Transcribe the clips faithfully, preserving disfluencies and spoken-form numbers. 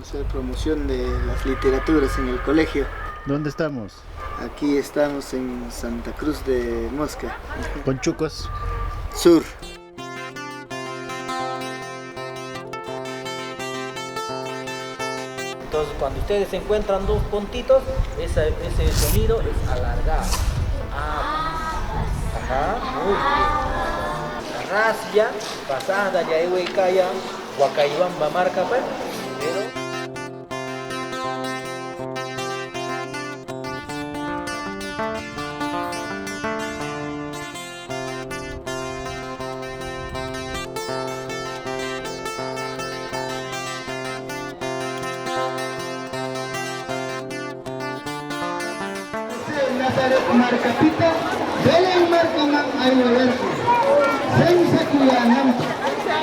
Hacer promoción de las literaturas en el colegio. ¿Dónde estamos? Aquí estamos en Santa Cruz de Mosca. Conchucos. Sur. Entonces, cuando ustedes encuentran dos puntitos, esa, ese sonido es alargado. Ah, ajá, muy bien. Rasilla, pasada ya ewe kaya, Wakaybamba markapa, pero Nazaret markapita Belén markaman aywayarqan, censa kuyänanpaq.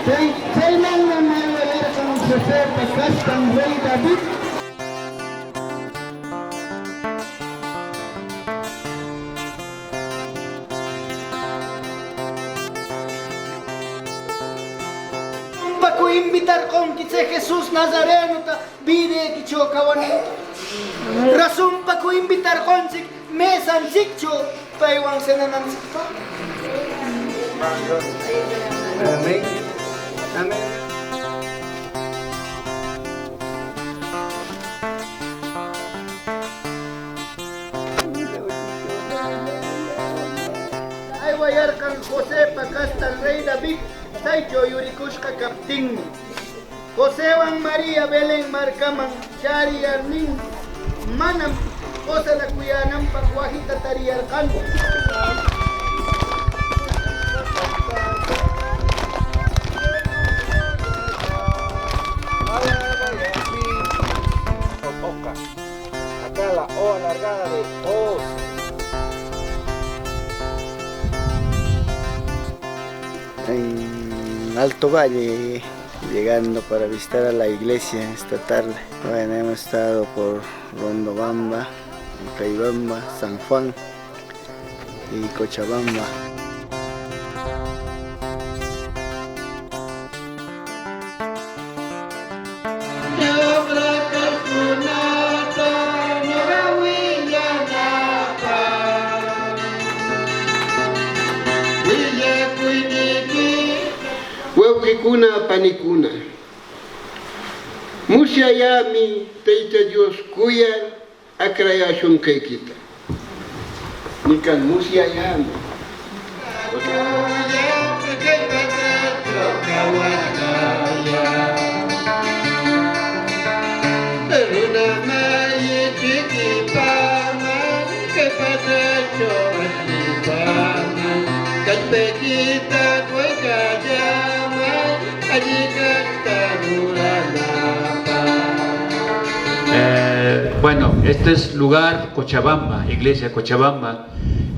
Chay, chaymanmi aywayarqan Josepa kastan rey David. ¿Rasunpaku invitarqanki chay Jesús Nazarenota vidaykichaw kawananta? ¿Rasunpaku invitarqanchik mesanchikchaw paywan cenananchikpaq? Amén. Amén. Aywayarqan Josepa kastan rey David chaychaw yurikusqa kaptinmi, Josewan María Belén markaman chäriyarninmi, manam qusanakuyänanpaq wasita tariyarqanku. Acá la O alargada de dos. En Alto Valle, llegando para visitar a la iglesia esta tarde. Bueno, hemos estado por Rondobamba, Wakaybamba, San Juan y Cochabamba. Wawqikuna, panikuna, musyayämi Tayta Dios kuyar akrayäshunqaykita. Nikan musyayämi. Eh, bueno, este es lugar Cochabamba, iglesia Cochabamba.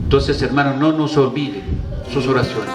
Entonces, hermanos, no nos olvide sus oraciones.